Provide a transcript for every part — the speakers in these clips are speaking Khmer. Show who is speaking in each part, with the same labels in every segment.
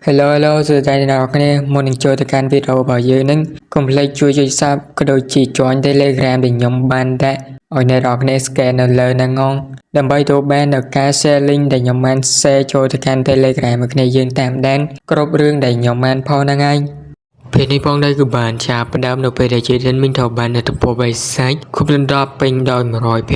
Speaker 1: Hello Hello សួស្តីអ្នកនរគ្នាមុននឹងចូលទៅកាន់វីដេអូរបស់យើងហ្នឹងកុំភ្លេចជួយចុច Sub ក៏ដូចជា Join Telegram ដែលខ្ញុំបានដាក់ឲ្យអ្នកនរគ្នា scan នៅលើហ្នឹងងដើម្បីទទួលបាននូវការ share link ដែលខ្ញុំបាន share ចូលទៅកាន់ Telegram ឲ្យគ្នាយើងតាមដានគ្រប់រឿងដែលខ្ញុំបានផុសហ្នឹងឯង ពេលនេះផងដែរគឺបានចាប់ផ្ដើមនៅពេលដែល Jaden មីងត្រូវបាននៅទំព័របិសាចគប់ដណ្ដប់ពេញដោយ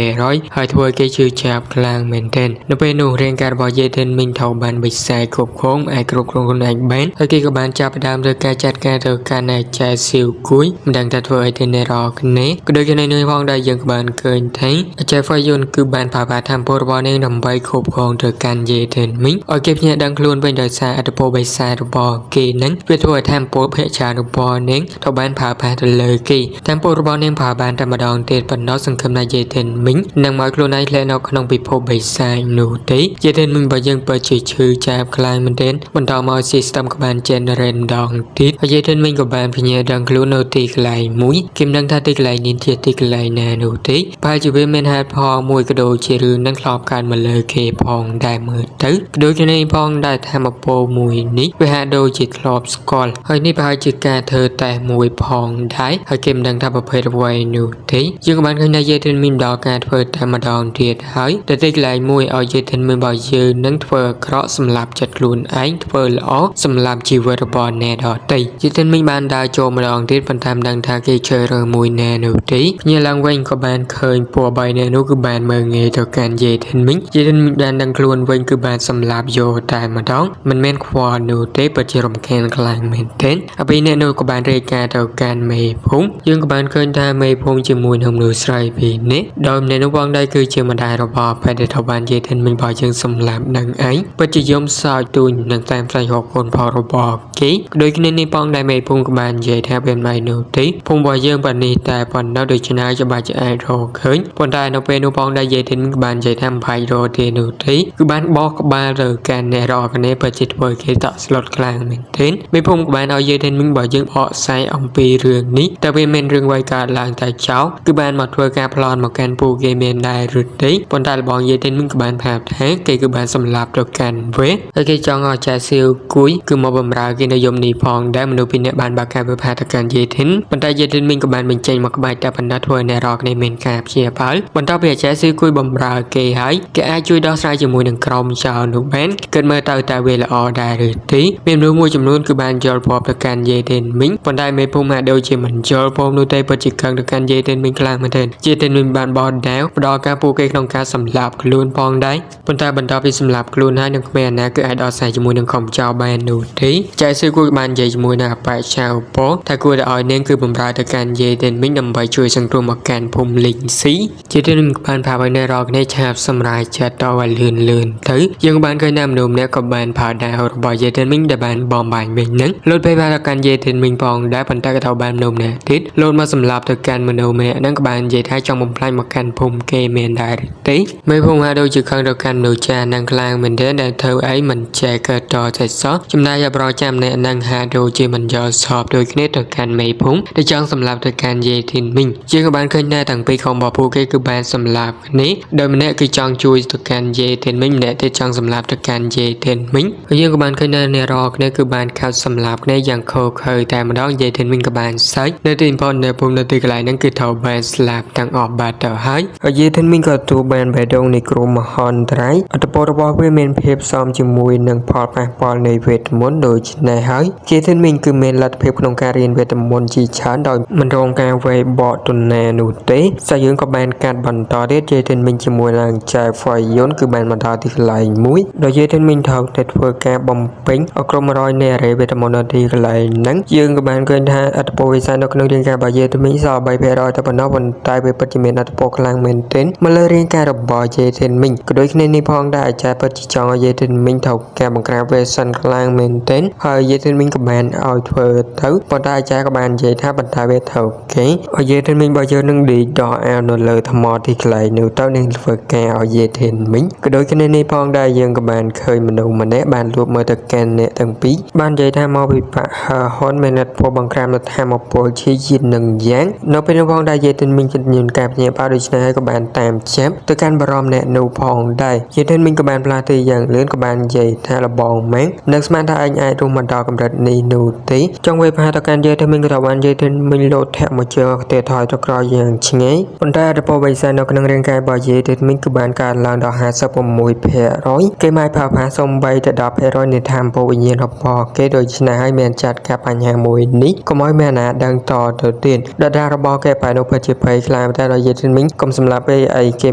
Speaker 1: 100%ហើយធ្វើឲ្យគេជឿចាប់ខ្លាំងមែនទែននៅពេលនោះរាងកាយរបស់ Jaden មីងត្រូវបានបិសាចគ្រប់គ្រងអាចគ្រប់គ្រងខ្លួនឯងបានហើយគេក៏បានចាប់ផ្ដើមធ្វើការចាត់ការទៅកាន់អាចារ្យសៀវគួយមិនដឹងថាធ្វើអីទេអ្នកនរគ្នាក៏ដូចគ្នានេះផងដែរយើងក៏បានឃើញថាអាចារ្យហ្វយុនគឺបានប្រើប្រាស់ធម៌ពលរបស់នាងដើម្បីគ្រប់គ្រងទៅកាន់ Jaden មីងឲ្យគេភ្ញាក់ដឹងខ្លួនវិញដោយសារអត្តពលបិសាចរបស់គេនឹងវាធ្វើឲ្យធម៌ពលភាគច្រើនរបស់នាងត្រូវបានប្រើប្រាស់ទៅលើគេធម៌ពលរបស់នាងប្រើបានតែម្ដងទៀតប៉ុណ្ណោះសង្ឃឹមថា Jaden មីងនឹងមកខ្លួនឯងធ្លាក់នៅក្នុងពិភពបិសាចនោះទេ Jaden មីងរបស់យើងពិតជាឈឺចាប់ខ្លាំងមែនទែនបន្តមក system ក៏បាន generate ម្ដងទៀតហើយ Jaden មីងក៏បានភ្ញាក់ដឹងខ្លួននៅទីកន្លែងមួយគេមិនដឹងថាទីកន្លែងនេះជាទីកន្លែងណានោះទេប្រហែលជាវាមានហេតុផលមួយក៏ដូចជារឿងនឹងធ្លាប់កើតមកលើគេផងដែរមើលទៅក៏ដូចគ្នាផងដែរធម្មពលមួយនេះវាហាក់ដូចជាធ្លាប់ស្គាល់ហើយនេះប្រហែលជាការធ្វើតេស្តមួយផងដែរហើយគេមិនដឹងថាប្រភេទអ្វីនោះទេយើងក៏បានឃើញថា Jaden មីងដល់ការធ្វើតែម្ដងទៀតហើយតែទីកន្លែងមួយឲ្យ Jaden មីងរបស់យើងនឹងធ្វើអាក្រក់សម្រាប់ចិត្តខ្លួនឯងធ្វើល្អសម្រាប់ជីវិតរបស់អ្នកដទៃ Jaden មីងបានដើរចូលម្ដងទៀតប៉ុន្តែមិនដឹងថាគេជ្រើសរើសមួយណានោះទេភ្ញាក់ឡើងវិញក៏បានឃើញពួកបីនាក់នោះគឺបានមើលងាយទៅកាន់ Jaden មីង Jaden មីងបានដឹងខ្លួនវិញគឺបានសម្លាប់យកតែម្ដងមិនមែនខ្វល់នោះទេពិតជារំខានខ្លាំងមែនទែនអពីអ្នកនោះក៏បានរាយការណ៍ទៅកាន់មេភូមិយើងក៏បានឃើញថាមេភូមិជាមួយនឹងមនុស្សស្រីពីរនាក់ដោយម្នាក់នោះផងដែរគឺជាម្ដាយរបស់ផេតដែលត្រូវបាន Jaden មីងរបស់យើងសម្លាប់នឹងឯងពិតជាយំសោកទូញនឹងតាមស្វែងរកកូនផលរបស់គេដូចគ្នានេះផងដែរមេភូមិក៏បាននិយាយថាពេលមិននោះទេភូមិរបស់យើងប៉ុណ្នេះតែប៉ុណ្ណោះដូច្នេះច្បាស់ជាអាចរកឃើញប៉ុន្តែនៅពេលនោះផងដែរ Jaden ក៏បាននិយាយថាមិនបាច់រកទេនោះទេគឺបានបោះក្បាលទៅកាន់អ្នករកគ្នាពិតជាធ្វើគេតក់ស្លុតខ្លាំងមែនទែនមេភូមិក៏បានឲ្យ Jaden មីងរបស់យើងបកស្រាយអំពីរឿងនេះតែវាមានរឿងអ្វីកើតឡើងតែចោលគឺបានមកធ្វើការប្លន់មកកាន់ពូគេមានដែរឬទេប៉ុន្តែលបង Jaden មីងក៏បានប្រាប់ថាគេគឺបានសម្លាប់ទៅកាន់វេហើយគេចង់ឲ្យចែសៀវគួយគឺមកបំរើគេនៅយំនេះផងដែរមនុស្សពីរនាក់បានបើកការវិភាគទៅកាន់ Jaden ប៉ុន្តែ Jaden មីងក៏បានបញ្ចេញមកក្បាច់តែប៉ុណ្ណោះធ្វើឲ្យអ្នករកគ្នាមានការព្យាបាលបន្ទាប់ពីអាចារ្យសៀវគួយបំរើគេហើយគេអាចជួយដោះស្រាយជាមួយនឹងក្រុមចោលនោះបានគិតមើលទៅតើវាល្អដែរឬទេមានមនុស្សមួយចំនួនគឺបានយល់ព្រមទៅកាន់ Jaden មីងប៉ុន្តែមេភូមិហាក់ដូចជាមិនយល់ព្រមនោះទេពិតជាខឹងទៅកាន់ Jaden មីងខ្លាំងមែនទែន Jaden មីងបានបោះដាវផ្ដល់ការពួកគេក្នុងការសម្លាប់ខ្លួនផងដែរប៉ុន្តែបន្ទាប់ពីសម្លាប់ខ្លួនហើយនឹងគ្មានអាណាគឺអាចដោះស្រាយជាមួយនឹងក្រុមចោលបាននោះទេចែសៀវគួយបាននិយាយជាមួយនឹងអបិឆាវប៉ថាគួរតែឲ្យនាងគឺបំរើទៅកាន់ Jaden មីងដើម្បីជួយសង្គ្រោះមកកាន់ភូមិលីងស៊ី Jaden មីងបានប្រាប់ឲ្យអ្នករកគ្នាឆាបសម្រាយចិត្តតឲ្យលឿនលឿនទៅយើងបានឃើញថាមនុស្សម្នាក់ក៏បានផាដាវរបស់ Jaden មីងដែលបានបំបាញ់វិញនឹងលូតពេលបានទៅកាន់ Jaden មីងផងដែរប៉ុន្តែក៏ត្រូវបានមនុស្សម្នាក់ទៀតលូតមកសម្លាប់ទៅកាន់មនុស្សម្នាក់ហ្នឹងក៏បាននិយាយថាចង់បំផ្លាញមកកាន់ភូមិគេមានដែរទេមេភូមិហាក់ដូចជាខឹងទៅកាន់មនុស្សចាស់នឹងខ្លាំងមែនទែនដែលធ្វើអីមិនចេះកើតតតែសោះចំណែកឯប្រចាំម្នាក់នឹងហាក់ដូចជាមិនយល់សប្តិដូចគ្នាទៅកាន់មេភូមិដែលចង់សម្លាប់ទៅកាន់ Jaden មីងយើងក៏បានឃើញថាទាំងពីរក្រុមរបស់ពួកគេគឺបានសម្លាប់គ្នាដោយម្នាក់គឺចង់ជួយទៅកាន់ Jaden មីងម្នាក់ទៀតចង់សម្លាប់ទៅកាន់ Jaden មីងហើយយើងក៏បានឃើញថាអ្នករកគ្នាគឺបានខោចសម្លាប់គ្នាយ៉ាងខូខើតែម្ដង Jaden មីងក៏បានសើចនៅទីបំផុតនៅភូមិនៅទីកន្លែងហ្នឹងគឺត្រូវបានស្លាប់ទាំងអស់បាត់ទៅហើយហើយ Jaden មីងក៏ទទួលបានបេះដូងនៃគ្រោះមហន្តរាយអត្តពលរបស់វាមានភាពសមជាមួយនឹងផលប៉ះពាល់នៃវេទមន្តដូច្នេះហើយ Jaden មីងគឺមានលទ្ធភាពក្នុងការរៀនវេទមន្តជាច្រើនដោយមិនរងការវេបកទុនណានោះទេសាយើងក៏បានកាត់បន្តទៀត Jaden មីងជាមួយនឹងចែហ្វយុនគឺបានមកដល់ទីកន្លែងមួយដោយ Jaden មីងត្រូវតែធ្វើការបំពេញឲ្យក្រុម100នៃអរិយវេទមន្តនៅទីកន្លែងហ្នឹងយើងក៏បានឃើញថាអត្តពលវិស័យនៅក្នុងរាងកាយរបស់ Jaden មីងសល់3%តែប៉ុណ្ណោះប៉ុន្តែវាពិតជាមានអត្តពលខ្លាំងមែនទែនមកលើរាងកាយរបស់ Jaden មីងក៏ដូចគ្នានេះផងដែរអាចារ្យពិតជាចង់ឲ្យ Jaden មីងត្រូវការបង្ក្រាបវេសិនខ្លាំងមែនទែនហើយ Jaden មីងក៏បានឲ្យធ្វើទៅប៉ុន្តែអាចារ្យក៏បាននិយាយថាប៉ុន្តែវាត្រូវគេឲ្យ Jaden មីងរបស់យើងនឹងដេកដោះអាវនៅលើថ្មទីកន្លែងនោះទៅនឹងធ្វើការឲ្យ Jaden មីងក៏ដូចគ្នានេះផងដែរយើងក៏បានឃើញមនុស្សម្នាក់បានលួចមើលទៅកាន់អ្នកទាំងពីរបាននិយាយថាមកពីបាក់ហ ហ៊ុនមានលទ្ធផលបង្ក្រាបនៅធម្មពលឈីជាតិនឹងយ៉ាងនៅពេលនោះផងដែរយេទិនមីងជំនួនការភ្ញាក់ផ្អើលដូច្នេះហើយក៏បានតាមចាប់ទៅកាន់បារម្ភអ្នកនោះផងដែរយេទិនមីងក៏បានផ្លាស់ទីយ៉ាងលឿនក៏បាននិយាយថាលបងម៉េងនឹងស្មានថាឯងអាចរស់មកដល់កម្រិតនេះនោះទេចង់វាយប្រហារទៅកាន់យេទិនមីងក៏ត្រូវបានយេទិនមីងលោតធាក់មកជើងទេថយទៅក្រោយយ៉ាងឆ្ងាយប៉ុន្តែអត្តពលបិសាចនៅក្នុងរាងកាយរបស់យេទិនមីងគឺបានកើនឡើងដល់56%គេមិនប្រើប្រាស់សំបីទៅ10%នៃធម្មពលវិញ្ញាណរបស់គេដូច្នេះហើយមានចាត់ការបញ្ហាមួយនេះកុំឲ្យមានអ្នកណាដឹងតទៅទៀតដរារបស់គេបែរនោះពិតជាភ័យខ្លាចតែដល់យេទិនមីងកុំសម្លាប់ពេលអីគេ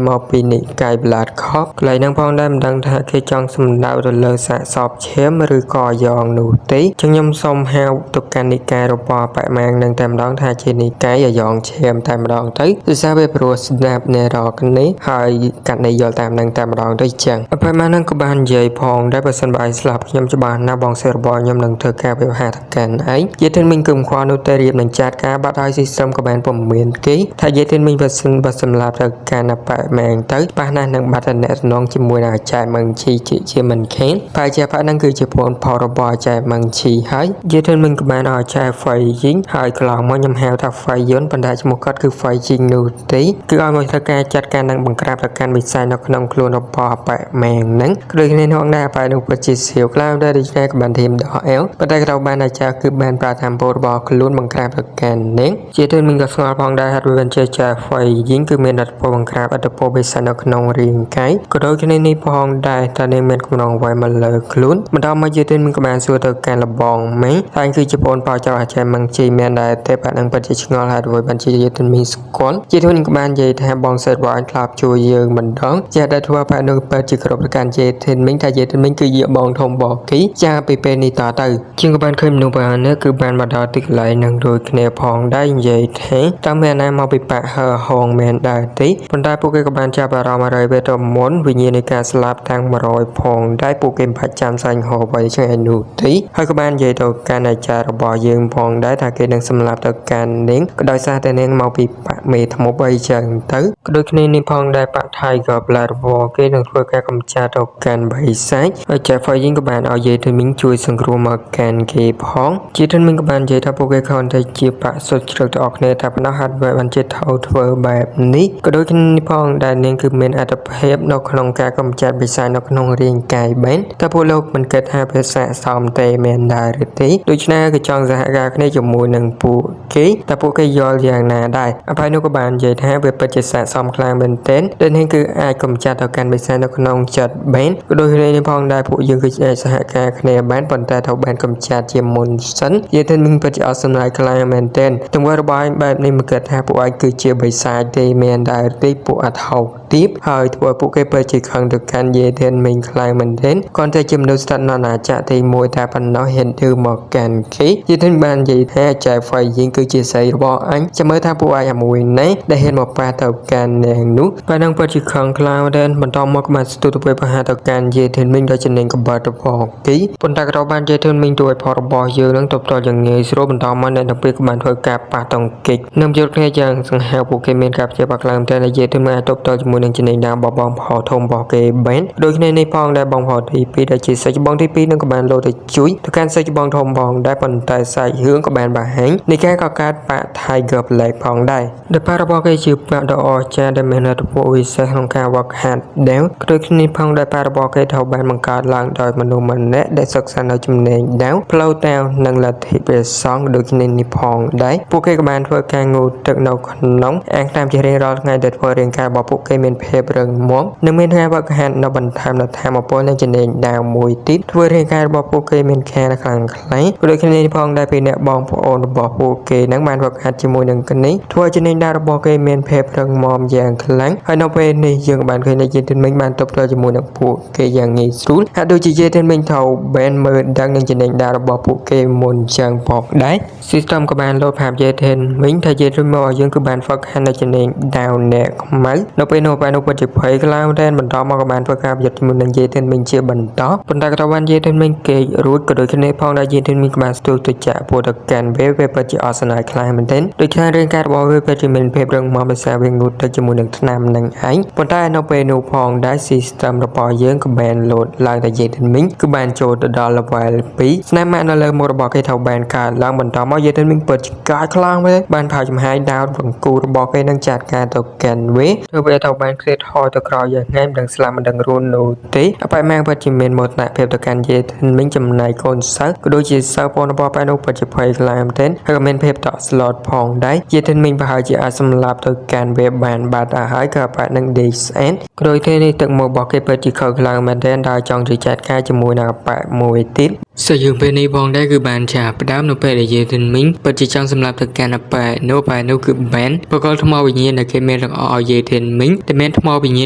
Speaker 1: មកពីនិកាយប្លាតខបកន្លែងហ្នឹងផងដែរមិនដឹងថាគេចង់សម្ដៅទៅលើសាកសពឈាមឬក៏យ៉ងនោះទេចឹងខ្ញុំសូមហៅទៅកាន់និកាយរបស់បមាងនឹងតែម្ដងថាជានិកាយយ៉ងឈាមតែម្ដងទៅដោយសារវាព្រោះស្ដាប់អ្នករកនេះហើយកាត់ន័យយល់តាមនឹងតែម្ដងទៅចឹងបមាងនឹងក៏បាននិយាយផងដែរបើសិនបើឯងស្លាប់ខ្ញុំច្បាស់ណាស់បងស្រីរបស់ខ្ញុំនឹងធ្វើការវិហារកាន់ឯងយេទិនមីងគឺមិនខ្វល់នោះទេរៀបនឹងចាត់ការបាត់ហើយ system ក៏បានពមមានគេថាយេទិនមីងបើសិនបើសម្លាប់ទៅកាន់បមាងទៅប៉ះណាស់នឹងបាត់តំណងជាមួយនឹងអាចារ្យមឹងឈីជាមិនខេនបែជាប៉ហ្នឹងគឺជាពូនផលរបស់អាចារ្យមឹងឈីហើយយេទិនមីងក៏បានឲ្យអាចារ្យហ្វៃយីងហើយកន្លងមកខ្ញុំហៅថាហ្វៃយុនប៉ុន្តែឈ្មោះគាត់គឺហ្វៃជីងនោះទេគឺឲ្យមកធ្វើការចាត់ការនឹងបង្ក្រាបទៅកាន់វិស័យនៅក្នុងខ្លួនរបស់បមាងហ្នឹងគឺដូចគ្នានោះដែរបែនោះពិតជាសៀវខ្លាំងដែរដូច្នេះក៏បានធៀមដល់អែវប៉ុន្តែត្រូវបានអាចារ្យគឺបានប្រើធម្មពលរបស់ខ្លួនបង្ក្រាបទៅកាន់នេះជាទិនមីងក៏ស្គាល់ផងដែរហាត់វាជាចាហ្វៃយីងគឺមានលទ្ធផលបង្ក្រាបអត្តពលវិស័យនៅក្នុងរាងកាយក៏ដូចគ្នានេះផងដែរតើនាងមានកម្រងໄວមកលើខ្លួនបន្តមកជាទិនមីងក៏បានសួរទៅកាន់លបងមេតែគឺជាបងប៉ោចៅអាចារ្យមឹងជីមានដែរទេបាក់នឹងពិតជាឆ្ងល់ហើយអ្វីបានជាយេទិនមីងស្គាល់ជាទិនក៏បាននិយាយថាបងសិទ្ធរបស់អញធ្លាប់ជួយយើងម្ដងចេះតែធ្វើបាក់នឹងពិតជាគ្រប់ប្រការជាទិនមីងថាយេទិនមីងគឺជាបងធំបគីចាពីពេលនេះតទៅជាងក៏បានឃើញមនុស្សបែបនេះគឺបានមកដល់ទីកន្លែងនឹងដូចគ្នាផងដែរនិយាយថាតើមានណាមកពីបាក់ហឺហងមែនដែរទេប៉ុន្តែពួកគេក៏បានចាប់អារម្មណ៍អរិយវេទមន្តវិញ្ញាណនៃការស្លាប់ទាំង100ផងដែរពួកគេមិនបាច់ចាំសាញ់ហូបអ្វីឆ្ងាយនោះទេហើយក៏បាននិយាយទៅកាន់អាចារ្យរបស់យើងផងដែរថាគេនឹងសម្លាប់ទៅកាន់នាងក៏ដោយសារតែនាងមកពីបាក់មេធ្មប់អីចឹងទៅក៏ដូចគ្នានេះផងដែរបាក់ថៃក៏ប្លែរបស់គេនឹងធ្វើការកំចាត់ទៅកាន់បិសាចហើយចាហ្វៃយើងក៏បានឲ្យយាយធមីងជួយសង្គ្រោះមកកាន់គេផងជាធមីងក៏បាននិយាយថាពួកគេគ្រាន់តែជាបាក់សុទ្ធជ្រឹកទៅអស់គ្នាតែប៉ុណ្ណោះហាត់បានជាថៅធ្វើបែបនេះក៏ដូចគ្នានេះផងដែរនាងគឺមានអត្ថភាពនៅក្នុងការកំចាត់បិសាចនៅក្នុងរាងកាយបែនតែពួកលោកមិនគិតថាភាសាសមទេមែនដែរឬទេដូច្នេះក៏ចង់សហការគ្នាជាមួយនឹងពួកគេតែពួកគេយល់យ៉ាងណាដែរអភ័យនោះក៏បាននិយាយថាវាពិតជាស័ក្តិសមខ្លាំងមែនទែនដែលនេះគឺអាចកំចាត់ទៅកាន់បិសាចនៅក្នុងចិត្តបែនក៏ដូចគ្នានេះផងដែរពួកយើងគឺអាចសហការគ្នាបានប៉ុន្តែត្រូវបានកំចាត់ជាមុនសិននិយាយទៅនឹងពិតជាអត់សម្លាយខ្លាំងមែនទែនទង្វើរបស់ឯងបែបនេះមិនគិតថាពួកឯងគឺជាបិសាចទេមែនដែរទេពួកអថោកទាបហើយធ្វើឲ្យពួកគេពិតជាខឹងទៅកាន់យេធានមីងខ្លាំងមែនទែនគ្រាន់តែជាមនុស្សស្ថិតនៅអាណាចក្រទី1តែប៉ុណ្ណោះហ៊ានធ្វើមកកាន់គេយេធានបាននិយាយថាចែហ្វៃយីងគឺជាស្រីរបស់អញចាំមើលថាពួកឯងអាមួយនេះដែលហ៊ានមកប៉ះទៅកាន់នាងនោះបែរនឹងពិតជាខឹងខ្លាំងមែនទែនបន្តមកក៏បានស្ទុះទៅប្រហារទៅកាន់យេធានមីងដោយចំណេញក្បាត់របស់គេប៉ុន្តែក៏បានយេធានមីងជួយផលរបស់យើងនឹងទប់ទល់យ៉ាងងាយស្រួលបន្តមកអ្នកទាំងពីរក៏បានធ្វើការប៉ះទង្គិចនឹងយល់គ្នាយ៉ាងសង្ហាពួកគេមានការព្យាបាលខ្លាំងមែនទែនដែលយេធានមីងអាចទប់ទល់ជាមួយនឹងចំណេញដើមរបស់បងផលធំរបស់គេបែនដូចគ្នានេះផងដែលបងផលទី2ដែលជាសាច់បងទី2នឹងក៏បានលោតទៅជួយទៅកាន់សាច់បងធំផងដែរប៉ុន្តែសាច់រឿងក៏បានបង្ហាញនៃការកកើតបាក់ Tiger Black ផងដែរដែលប៉ារបស់គេជាបាក់ដ៏អស្ចារ្យដែលមានលទ្ធផលវិសេសក្នុងការវឹកហាត់ដែលដូចគ្នាផងដែរប៉ារបស់គេត្រូវបានបង្កើតឡើងដោយមនុស្សម្នាក់ដែលសិក្សានៅជំនាញដាវផ្លូវតាវនិងលទ្ធិព្រះសង្ឃដូចគ្នានេះផងដែរពួកគេក៏បានធ្វើការងូតទឹកនៅក្នុងអាងតាមជារៀងរាល់ថ្ងៃដែលធ្វើរាងកាយរបស់ពួកគេមានភាពរឹងមាំនិងមានការវឹកហាត់នៅបន្ថែមនៅធម៌ពលនិងជំនាញដាវមួយទៀតធ្វើរាងកាយរបស់ពួកគេមានខានខ្លាំងខ្លាដូចគ្នានេះផងដែរពីអ្នកបងប្អូនរបស់ពួកគេនឹងបានវឹកហាត់ជាមួយនឹងគ្នាធ្វើជំនាញដាវរបស់គេមានភាពរឹងមាំយ៉ាងខ្លាំងហើយនៅពេលនេះយើងបានឃើញថាយេធានមីងបានទប់ទល់ជាមួយនឹងពួកគេយ៉ាងងាយស្រួលហាក់ដូចជាយេធានមីងត្រូវបានមើលដឹងនឹងជំនាញដាវរបស់ពួកគេមុនចឹងផងដែរ system ក៏បានលោតប្រាប់យេធានមីងថាយេធានមកយើងគឺបានហ្វឹកហាត់នៅជំនាញដាវអ្នកខ្មៅនៅពេលនោះបែរនោះពិតជាភ័យខ្លាំងមែនបន្តមកក៏បានធ្វើការប្រយុទ្ធជាមួយនឹងយេធានមីងជាបន្តប៉ុន្តែក៏បានយេធានមីងគេរួចក៏ដូចគ្នាផងដែរយេធានមីងក៏បានស្ទុះទៅចាក់ពួកទៅកាន់វាវាពិតជាអត់សនាយខ្លាំងមែនទែនដូច្នេះរាងកាយរបស់វាពិតជាមានភាពរឹងមាំដោយសារវាងូតទៅជាមួយនឹងថ្នាំនឹងឯងប៉ុន្តែនៅពេលនោះផងដែរ system របស់យើងក៏បានលោតឡើងតែយេធានមីងគឺបានចូលទៅដល់ level 2ស្នាមម៉ាកនៅលើមុខរបស់ របស់គេត្រូវបានកើតឡើងបន្តមកយេធិនមីងពិតជាកាចខ្លាំងមែនបានផៅចំហាយដាវបង្គូរបស់គេនឹងចាត់ការទៅកាន់វាធ្វើវាត្រូវបានឃ្លាតហោទៅក្រោយយ៉ាងថ្ងៃមិនដឹងស្លាប់មិនដឹងរួននោះទេអបែម៉ាងពិតជាមានមោទនភាពទៅកាន់យេធិនមីងចំណែកកូនសិស្សក៏ដូចជាសិស្សពនរបស់បែនោះពិតជាភ័យខ្លាំងមែនទែនហើយក៏មានភាពតក់ស្លុតផងដែរយេធិនមីងប្រហែលជាអាចសម្លាប់ទៅកាន់វាបានបាត់ទៅហើយក៏បែនឹងដេកស្អាតក្រោយទេនេះទឹកមុខរបស់គេពិតជាខើខ្លាំងមែនទែនដល់ចង់ជាចាត់ការជាមួយនឹងអបែមួយទៀត សាច់រឿងពេលនេះផងដែរគឺបានចាប់ផ្ដើមនៅពេលដែលយេធិនមីងពិតជាចង់សម្លាប់ទៅកាន់អប៉ែនោះប៉ែនោះគឺបានបកលថ្មវិញ្ញាណដែលគេមានទាំងអស់ឲ្យយេធិនមីងតែមានថ្មវិញ្ញា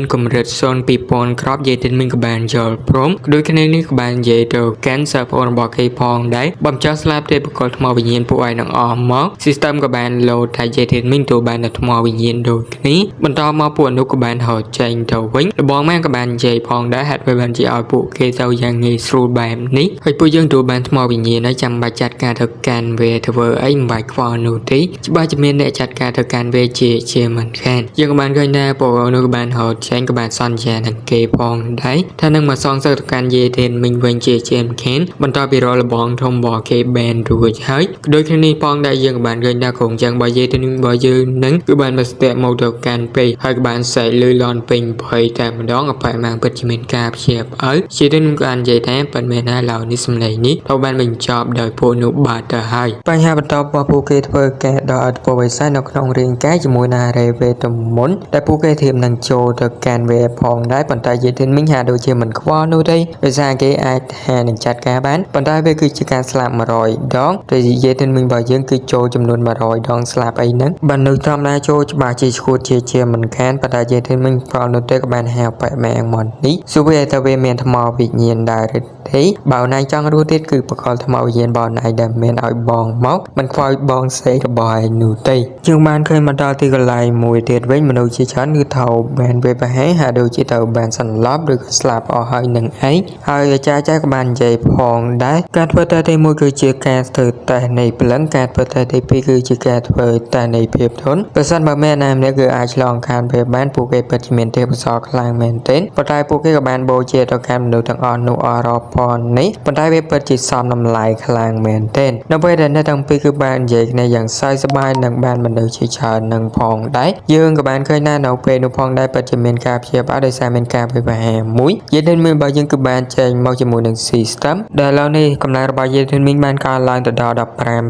Speaker 1: ណកម្រិត0 2000គ្រាប់យេធិនមីងក៏បានយល់ព្រមដូចគ្នានេះក៏បាននិយាយទៅកាន់សិស្សប្អូនរបស់គេផងដែរបំចង់ស្លាប់ទេបកលថ្មវិញ្ញាណពួកឯងទាំងអស់មក system ក៏បានលោតថាយេធិនមីងទទួលបានតែថ្មវិញ្ញាណដូចគ្នាបន្តមកពួកនោះក៏បានហត់ចេញទៅវិញលបងម៉ាក៏បាននិយាយផងដែរហេតុអ្វីបានជាឲ្យពួកគេទៅយ៉ាងងាយស្រួលបែបនេះហើយពួកយើងទទួលបានថ្មវិញ្ញាណហើយចាំបាច់ចាត់ការទៅកាន់វាធ្វើអីមិនបាច់ខ្វល់នោះទេច្បាស់ជាមានអ្នកចាត់ការទៅកាន់វាជាជាមិនខានយើងក៏បានឃើញថាពួកនោះក៏បានហត់ចេញក៏បានសន្យានឹងគេផងដែរថានឹងមកសងសឹកទៅកាន់យេធិនមីងវិញជាជាមិនខានបន្ទាប់ពីរកលបងធំរបស់គេបានរួចហើយដូចគ្នានេះផងដែរយើងក៏បានឃើញថាក្រុមចឹងរបស់យេធិនមីងរបស់យើងនឹងគឺបានមកស្ទាក់មកទៅកាន់ពេកហើយក៏បានសែកលឺលន់ពេញភ័យតែម្ដងអបែម៉ាងពិតជាមានការព្យាបអើជាធិនក៏បាននិយាយថាប៉ុន្មានណាឡើយនេះសម្លេងនេះត្រូវបានបញ្ចប់ដោយពួកនោះបាត់ទៅហើយបញ្ហាបន្តរបស់ពួកគេធ្វើការដល់អត្តពលវិស័យនៅក្នុងរាងកាយជាមួយនឹងរេវេទមន្តដែលពួកគេធៀបនឹងចូលទៅកាន់វាផងដែរប៉ុន្តែយេធិនមីងហាក់ដូចជាមិនខ្វល់នោះទេដោយសារគេអាចថានឹងចាត់ការបានប៉ុន្តែវាគឺជាការស្លាប់100ដងតែយេធិនមីងរបស់យើងគឺចូលចំនួន100ដងស្លាប់អីហ្នឹងបើនៅធម្មតាចូលច្បាស់ជាឈួតជាជាមិនខានប៉ុន្តែយេធិនមីងខ្វល់នោះទេក៏បានហៅបែកម៉ែងមកនេះសួរវាតើវាមានថ្មវិញ្ញាណដែរឬទេបើណៃចង់រស់ទៀតគឺបកលថ្មវិញ្ញាណបងណៃដែលមានឲ្យបងមកមិនខ្វល់បងសេករបស់ឯងនោះទេជាងបានឃើញមកដល់ទីកន្លែងមួយទៀតវិញមនុស្សជាច្រើនគឺត្រូវបានវាប្រហែលហាក់ដូចជាត្រូវបានសន្លប់ឬក៏ស្លាប់អស់ហើយនឹងឯងហើយអាចារ្យចាស់ក៏បាននិយាយផងដែរការធ្វើតេស្តទី1គឺជាការធ្វើតេស្តនៃព្រលឹងការធ្វើតេស្តទី2គឺជាការធ្វើតេស្តនៃភាពធន់ប្រសិនបើមានណាម្នាក់គឺអាចឆ្លងខានពេលបានពួកគេពិតជាមានទេពកោសល្យខ្លាំងមែនទែនប៉ុន្តែពួកគេក៏បានបូជាទៅកាន់មនុស្សទាំងអស់នោះអស់រាប់ពាន់នេះប៉ុន្តែវាពិតជាសមតម្លៃខ្លាំងមែនទែននៅពេលដែលអ្នកទាំងពីរគឺបាននិយាយគ្នាយ៉ាងសើចសប្បាយនិងបានមនុស្សជាច្រើននឹងផងដែរយើងក៏បានឃើញថានៅពេលនោះផងដែរពិតជាមានការព្យាបាលដោយសារមានការវិវហាមួយយេធិនមីងរបស់យើងគឺបានចេញមកជាមួយនឹង system ដែលឥឡូវនេះកម្លាំងរបស់យេធិនមីងបានកើនឡើងទៅដល់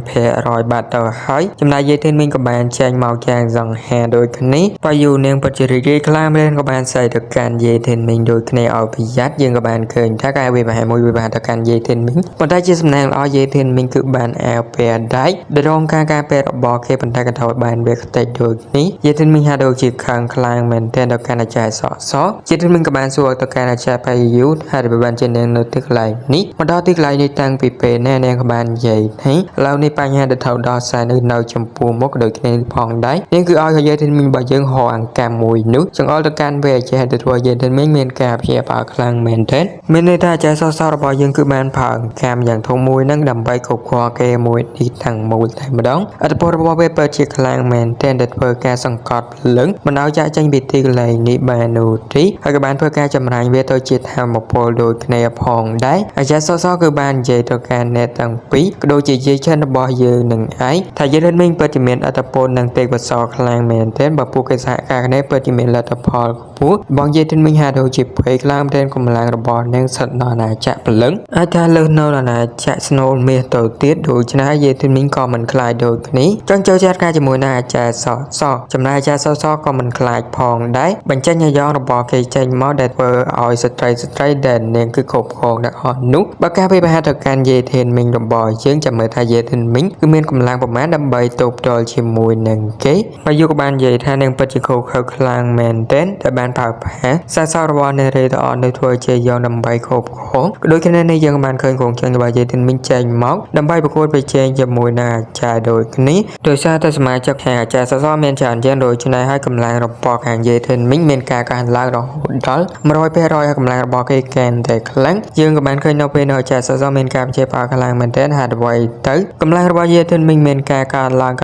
Speaker 1: 15%បាត់ទៅហើយចំណែកយេធិនមីងក៏បានចេញមកយ៉ាងសង្ហាដូចគ្នាបើយូនាងពិតជារីករាយខ្លាំងមែនក៏បានសែទៅកាន់យេធិនមីងដូចគ្នាឲ្យប្រយ័ត្នយើងក៏បានឃើញថាការវិវហាមួយវិវហាទៅកាន់យេធិនមីងប៉ុន្តែជាសំណាងល្អយេធិនមីងគឺបានអាវពារដៃដែលរងការការពាររបស់គេប៉ុន្តែក៏ត្រូវបានវាខ្ទេចដូចនេះយេធិនមីងហាក់ដូចជាខឹងខ្លាំងមែនទែនដល់កាន់អាចារ្យសក់សយេធិនមីងក៏បានសួរទៅកាន់អាចារ្យបាយយូហើយបានជានាងនៅទីកន្លែងនេះមកដល់ទីកន្លែងនេះតាំងពីពេលណានាងក៏បាននិយាយថាឥឡូវនេះបញ្ហាដែលត្រូវដោះស្រាយនៅចំពោះមុខដូចគ្នាផងដែរនាងគឺឲ្យយេធិនមីងរបស់យើងហៅអង្កាំមួយនោះចង្អុលទៅកាន់វាចេះទៅធ្វើយេធិនមីងមានការព្យាបាលខ្លាំងមែនទែនមានន័យថាអាចារ្យសសរបស់យើងគឺបានផើអង្កាំយ៉ាងធំមួយនឹងដើម្បីគ្រប់គ្រងគេមួយនេះទាំងមូលតែម្ដងអត្តពលរបស់វាពិតជាខ្លាំងមែនទែនដែលធ្វើការសង្កត់ភ្លឹងមិនឲ្យចាក់ចេញពីទីកន្លែងនេះបាននោះទេហើយក៏បានធ្វើការចម្រាញ់វាទៅជាធម្មពលដូចគ្នាផងដែរអាចារ្យសសគឺបាននិយាយទៅកាន់អ្នកទាំងពីរក៏ដូចជាយាយឆិនរបស់យើងនឹងឯងថាយើងនឹងពិតជាមានអត្តពលនិងទេពកោសល្យខ្លាំងមែនទែនបើពួកគេសហការគ្នាពិតជាមានលទ្ធផលខ្ពស់បងយាយធិនមីងហាក់ដូចជាភ័យខ្លាំងមែនទែនកម្លាំងរបស់នាងស្ថិតនៅអាណាចក្រព្រលឹងអាចថាលើសនៅអាណាចក្រស្នូលមាសទៅទៀតដូច្នេះយាយធិនមីងក៏មិនខ្លាចដូចគ្នាចង់ចូលចាត់ការជាមួយនឹងអាចារ្យសសចំណែកអាចារ្យសសក៏មិនខ្លាចផងដែរបញ្ចេញអាយ៉ងរបស់គេចេញមកដែលធ្វើឲ្យស្ត្រីស្ត្រីដែលនាងគឺគ្រប់គ្រងទាំងអស់នោះបើការវិបាកទៅកាន់យាយធិនមីងរបស់យើងចាំមើលថាយាយធិនមីងគឺមានកម្លាំងប្រមាណដើម្បីទប់ទល់ជាមួយនឹងគេបើយូរក៏បាននិយាយថានាងពិតជាខូខើខ្លាំងមែនទែនតែបានផៅផាសាសរបស់នារីទាំងអស់នៅធ្វើជាយ៉ាងដើម្បីគ្រប់គ្រងក៏ដូចគ្នានេះយើងបានឃើញគ្រងចឹងរបស់យាយធិនមីងចេញមកដើម្បីប្រកួតប្រជែងជាមួយនឹងអាចារ្យដូចគ្នាដោយសារតែសមាជិកខាងអាចារ្យសសមានច្រើនជាងដូច្នេះហើយកម្លាំងរបស់ខាងយាយធិនមីងមានការកើនឡើងរហូតដល់100%ហើយកម្លាំងរបស់គេកាន់តែខ្លាំងយើងក៏បានឃើញនៅពេលនោះអាចារ្យសសមានការព្យាបាលខ្លាំងមែនទែនហេតុអ្វីទៅកម្លាំងរបស់យាយធិនមីងមានការកើនឡើង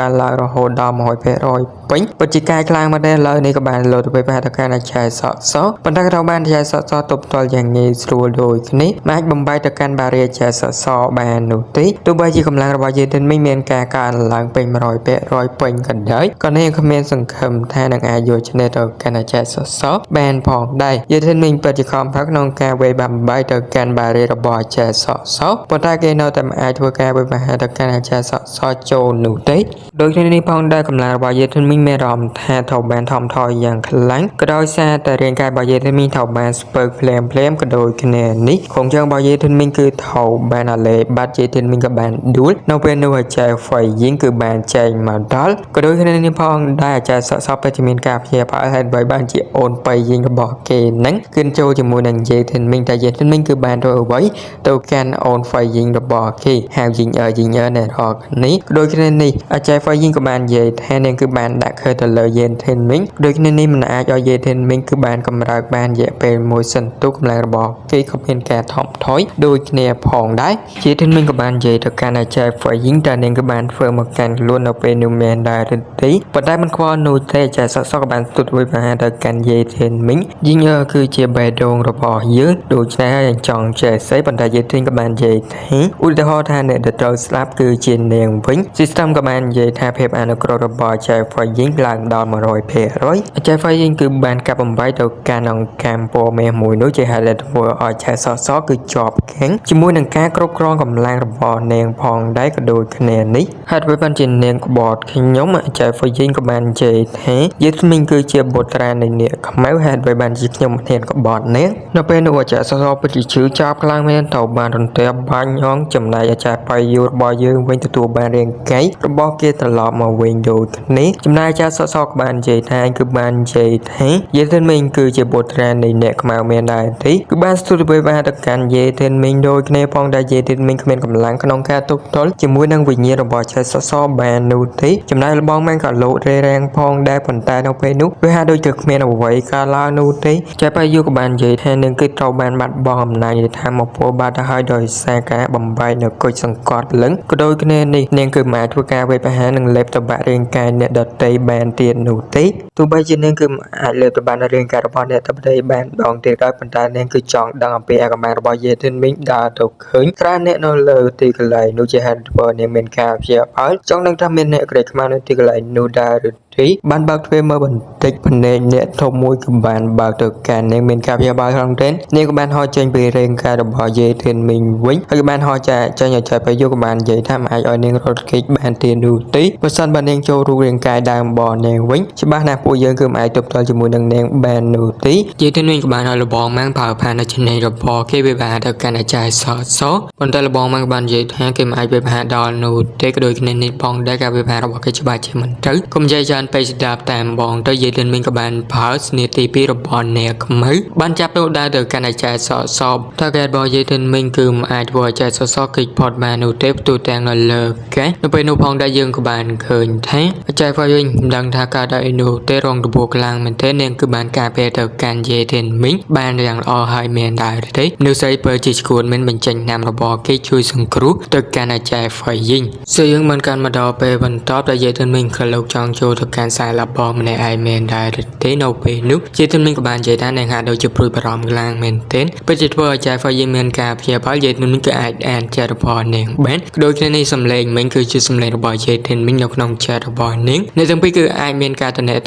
Speaker 1: រហូតដល់100% ពេញពិតជាកាយខ្លាំងមែនទេឥឡូវនេះក៏បានលោតទៅប្រហែលទៅកាន់អាចារ្យសក់សប៉ុន្តែក៏ត្រូវបានអាចារ្យសក់សទប់ទល់យ៉ាងងាយស្រួលដូចគ្នាមិនអាចបំបែកទៅកាន់បារីអាចារ្យសក់សបាននោះទេទោះបីជាកម្លាំងរបស់យេទិនមីងមានការកើនឡើងពេញ100%ពេញក៏ដោយក៏នេះគ្មានសង្ឃឹមថានឹងអាចយកឈ្នះទៅកាន់អាចារ្យសក់សបានផងដែរយេទិនមីងពិតជាខំប្រឹងក្នុងការវាយបំបែកទៅកាន់បារីរបស់អាចារ្យសក់សប៉ុន្តែគេនៅតែមិនអាចធ្វើការវាយប្រហារទៅកាន់អាចារ្យសក់សចូលនោះទេដូចគ្នានេះផងដែរកម្លាំងរបស់យេធិនមីងមានអារម្មណ៍ថាត្រូវបានថមថយយ៉ាងខ្លាំងក៏ដោយសារតែរាងកាយរបស់យេធិនមីងត្រូវបានស្ពើកភ្លាមភ្លាមក៏ដូចគ្នានេះខងជើងរបស់យេធិនមីងគឺត្រូវបានអាឡេបាត់យេធិនមីងក៏បានដួលនៅពេលនោះអាចារ្យហ្វៃយីងគឺបានចែងមកដល់ក៏ដូចគ្នានេះផងដែរអាចារ្យសក់សពិតជាមានការព្យាបាលហេតុអ្វីបានជាអូនបៃយីងរបស់គេនឹងគឺចូលជាមួយនឹងយេធិនមីងតែយេធិនមីងគឺបានធ្វើអ្វីទៅកាន់អូនហ្វៃយីងរបស់គេហៅយីងអើយីងអើអ្នកនរនេះដូចគ្នានេះអាចារ្យហ្វៃយីងក៏បាននិយាយថានាងគឺបានដាក់ខើទៅលើយេធិនមីងដូចគ្នានេះមិនអាចឲ្យយេធិនមីងគឺបានកម្រើកបានរយៈពេលមួយសន្ទុះកម្លាំងរបស់គេក៏មានការថមថយដូចគ្នាផងដែរយេធិនមីងក៏បាននិយាយទៅកាន់អាចារ្យហ្វៃយីងតើនាងគឺបានធ្វើមកកាន់ខ្លួននៅពេលនោះមែនដែរឬទេប៉ុន្តែមិនខ្វល់នោះទេអាចារ្យសក់សក៏បានស្ទុតវិហារទៅកាន់យេធិនមីងយីងអើគឺជាបេះដូងរបស់យើងដូច្នេះហើយចង់ចេះស្អីប៉ុន្តែយេធិនក៏បាននិយាយថាឧទាហរណ៍ថាអ្នកដែលត្រូវស្លាប់គឺជានាងវិញ system ក៏បាននិយាយថាភាពអនុគ្រោះរបស់អាចារ្យហ្វៃយីងឡើងដល់100%អាចារ្យហ្វៃយីងគឺបានកាប់បំបីទៅកាន់អង្គកម្មពណ៌មាសមួយនោះជាហេតុដែលធ្វើឲ្យអាចារ្យសសគឺជាប់ខាំងជាមួយនឹងការគ្រប់គ្រងកម្លាំងរបស់នាងផងដែរក៏ដូចគ្នានេះហេតុអ្វីបានជានាងក្បត់ខ្ញុំអាចារ្យហ្វៃយីងក៏បាននិយាយថាយេស្មីងគឺជាបុត្រានៃនាគខ្មៅហេតុអ្វីបានជាខ្ញុំមិនហ៊ានក្បត់នាងនៅពេលនោះអាចារ្យសសពិតជាឈឺចាប់ខ្លាំងមែនត្រូវបានរន្ទះបាញ់ហងចំណែកអាចារ្យបៃយូរបស់យើងវិញទទួលបានរាងកាយរបស់គេត្រឡប់មកវិញដូចគ្នាចំណែកអាចារ្យសសក៏បាននិយាយថាគឺបាននិយាយថាយេធិនមីងគឺជាបុត្រានៃអ្នកខ្មៅមានដែរទេគឺបានស្ទុះទៅបានទៅកាន់យេធិនមីងដូចគ្នាផងដែរយេធិនមីងគ្មានកម្លាំងក្នុងការទប់ទល់ជាមួយនឹងវិញ្ញាណរបស់អាចារ្យសសបាននោះទេចំណែកលបងម៉ាំងក៏លោតរេរាំងផងដែរប៉ុន្តែនៅពេលនោះវាហាក់ដូចជាគ្មានអ្វីកើតឡើងនោះទេចែបយូក៏បាននិយាយថានាងគឺត្រូវបានបាត់បង់អំណាចនៃធម៌ពលបាត់ទៅហើយដោយសារការបំបែកនៅគុជសង្កត់លឹងក៏ដូចគ្នានេះនាងគឺមិនអាចធ្វើការវាយប្រហារនិងលេបតបាក់រាងកាយអ្នកដទៃបានទៀតនោះទេទោះបីជានាងគឺមិនអាចលេបតបាក់នៅរាងកាយរបស់អ្នកដទៃបានដងទៀតដោយប៉ុន្តែនាងគឺចង់ដឹងអំពីអាកំបាំងរបស់យេធិនមីងដើរទៅឃើញត្រាអ្នកនៅលើទីកន្លែងនោះជាហេតុធ្វើនាងមានការព្យាបាលចង់ដឹងថាមានអ្នកក្រីខ្មៅនៅទីកន្លែងនោះដែរឬទេបានបើកទ្វារមើលបន្តិចភ្នែកអ្នកធំមួយក៏បានបើកទៅកាន់នាងមានការព្យាបាលក្នុងទេនាងក៏បានហោះចេញពីរាងកាយរបស់យេធិនមីងវិញហើយក៏បានហោះចាចេញឲ្យចែកប្រយោគក៏បាននិយាយថាមិនអាចឲ្យនាងរត់គេចបានទៀតនោះទេបើសិនបើនាងចូលរូបរាងកាយដើមរបស់នាងវិញច្បាស់ណាស់ពួកយើងគឺមិនអាចទប់ទល់ជាមួយនឹងនាងបាននោះទេយេធិនមីងក៏បានឲ្យលបងម៉ាំងប្រើផាននៅចំណេញរបស់គេវាបានទៅកាន់អាចារ្យសសប៉ុន្តែលបងម៉ាំងក៏បាននិយាយថាគេមិនអាចវាបានដល់នោះទេក៏ដូចគ្នានេះផងដែរការវាបានរបស់គេច្បាស់ជាមិនត្រូវកុំនិយាយច្រើនពេកស្ដាប់តាមបងទៅយេធិនមីងក៏បានប្រើស្នាទី2របស់នាងខ្មៅបានចាប់លោកដើរទៅកាន់អាចារ្យសសតាកែរបស់យេធិនមីងគឺមិនអាចធ្វើអាចារ្យសសគេចផុតបាននោះទេផ្ទុះទាំងនៅលើកេះនៅពេលនោះផងដែរយើងក៏បានឃើញថាអាចារ្យហ្វវិញមិនដឹងថាកើតអីនោះទេរងរបួសខ្លាំងមែនទេនាងគឺបានការពារទៅកាន់យេធិនមីងបានយ៉ាងល្អហើយមានដែរទេនៅស្រីពើជាឈួនមិនបញ្ចេញណាំរបស់គេជួយសង្គ្រោះទៅកាន់អាចារ្យហ្វយីងសយើងមិនកាន់មកដល់ពេលបន្តដែលយេធិនមីងក៏លោកចង់ចូលទៅកាន់ខ្សែលបងម្នាក់ឯងមានដែរទេនៅពេលនោះយេធិនមីងក៏បាននិយាយថានាងហាក់ដូចជាព្រួយបារម្ភខ្លាំងមែនទែនពិតជាធ្វើឲ្យអាចារ្យហ្វយីងមានការព្យាបាលយេធិនមីងក៏អាចអានចិត្តរបស់នាងបានដូចគ្នានេះសំឡេងមិញគឺជាសំឡេងរបស់យេធិនមីងនៅក្នុងចិត្តរបស់នាងអ្នកទាំងពីរគឺអាចមានការតំណែង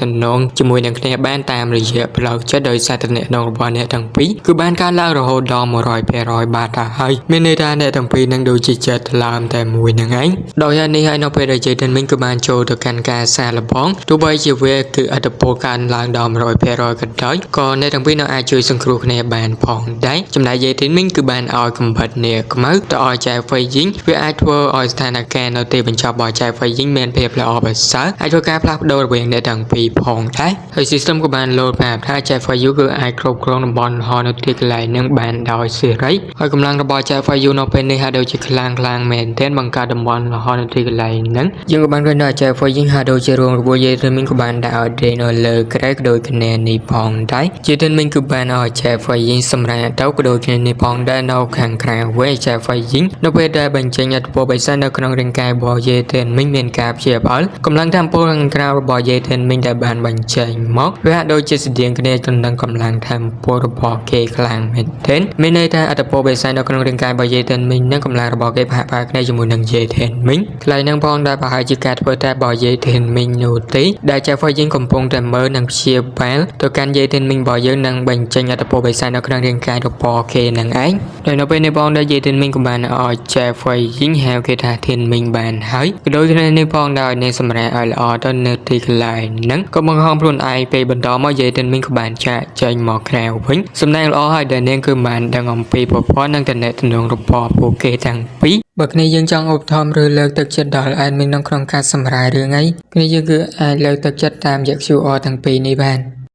Speaker 1: ជាមួយនឹងគ្នាបានតាមរយៈផ្លូវចិត្តដោយសារតំណែងរបស់អ្នកទាំងពីរគឺបានកើនឡើងរហូតដល់100%បាត់ទៅហើយមានន័យថាអ្នកទាំងពីរនឹងដូចជាចិត្តថ្លើមតែមួយនឹងឯងដោយហេតុនេះហើយនៅពេលដែលយេធិនមីងគឺបានចូលទៅកាន់ការសាកល្បងទោះបីជាវាគឺឥទ្ធិពលកើនឡើងដល់100%ក៏ដោយក៏អ្នកទាំងពីរនៅអាចជួយសង្គ្រោះគ្នាបានផងដែរចំណែកយេធិនមីងគឺបានឲ្យកំបិតនាគខ្មៅទៅឲ្យចែហ្វៃយីងវាអាចធ្វើឲ្យស្ថានភាពនៅទីបញ្ចប់របស់ចែហ្វៃយីងមានភាពល្អប្រសើរអាចធ្វើការផ្លាស់ប្ដូររវាងអ្នកទាំងពីរផងដែរហើយ system ក៏បានលោតប្រាប់ថាចែហ្វៃយូគឺអាចគ្រប់គ្រងតំបន់លហនៅទីកន្លែងនឹងបានដោយសេរីហើយកម្លាំងរបស់ចែហ្វៃយូនៅពេលនេះហាក់ដូចជាខ្លាំងខ្លាំងមែនទែនបង្កើតតំបន់លហនៅទីកន្លែងនឹងយើងក៏បានឃើញថាចែហ្វៃយីងហាក់ដូចជារួមរបួសយេ យធានមីងក៏បានដាក់ឲ្យដេកនៅលើគ្រែក៏ដូចគ្នានេះផងដែរជាធានមីងគឺបានឲ្យចែហ្វៃយីងសម្រាប់ទៅក៏ដូចគ្នានេះផងដែរនៅខាងក្រៅវិញចែហ្វៃយីងនៅពេលដែលបញ្ចេញអត្តពលបិសាចនៅក្នុងរាងកាយរបស់យេធានមីងមានការព្យាបាលកម្លាំងធម្មពលខាងក្រៅរបស់យេធានមីងដែលបានបញ្ចេញមកវាហាក់ដូចជាស្តៀងគ្នាទៅនឹងកម្លាំងធម្មពលរបស់គេខ្លាំងមែនទែនមានន័យថាអត្តពលបិសាចនៅក្នុងរាងកាយរបស់យេធានមីងនិងកម្លាំងរបស់គេប្រហាក់ប្រហែលគ្នាជាមួយនឹងយេធានមីងថ្លៃនឹងផងដែរប្រហែលជាការធ្វើតែរបស់យេធានមីងនោះទេដែលចៅហ្វយយើងកំពុងតែមើលនិងព្យាបាលទៅកាន់យេធានមីងរបស់យើងនឹងបញ្ចេញអត្តពលបិសាចនៅក្នុងរាងកាយរបស់គេនឹងឯងដោយនៅពេលនេះផងដែរយេធានមីងក៏បានឲ្យចៅហ្វយយើងហៅគេថាធានមីងបានហើយក៏ដូចគ្នានេះផងដែរឲ្យនាងសម្រាប់ឲ្យល្អទៅនៅទីកន្លែងហ្នឹងក៏បង្ខំខ្លួនឯងពេលបន្តមកយេធានមីងក៏បានចាកចេញមកក្រៅវិញសំណាងល្អហើយដែលនាងគឺបានដឹងអំពីប្រព័ន្ធនិងតំណែងរបស់ពួកគេទាំងពីរបើគ្នាយើងចង់ឧបត្ថម្ភឬលើកទឹកចិត្តដល់ admin ក្នុងក្នុងការសម្រាយរឿងអីគ្នាយើងគឺអាចលើកទឹកចិត្តតាមរយៈ QR ទាំងពីរនេះបាន។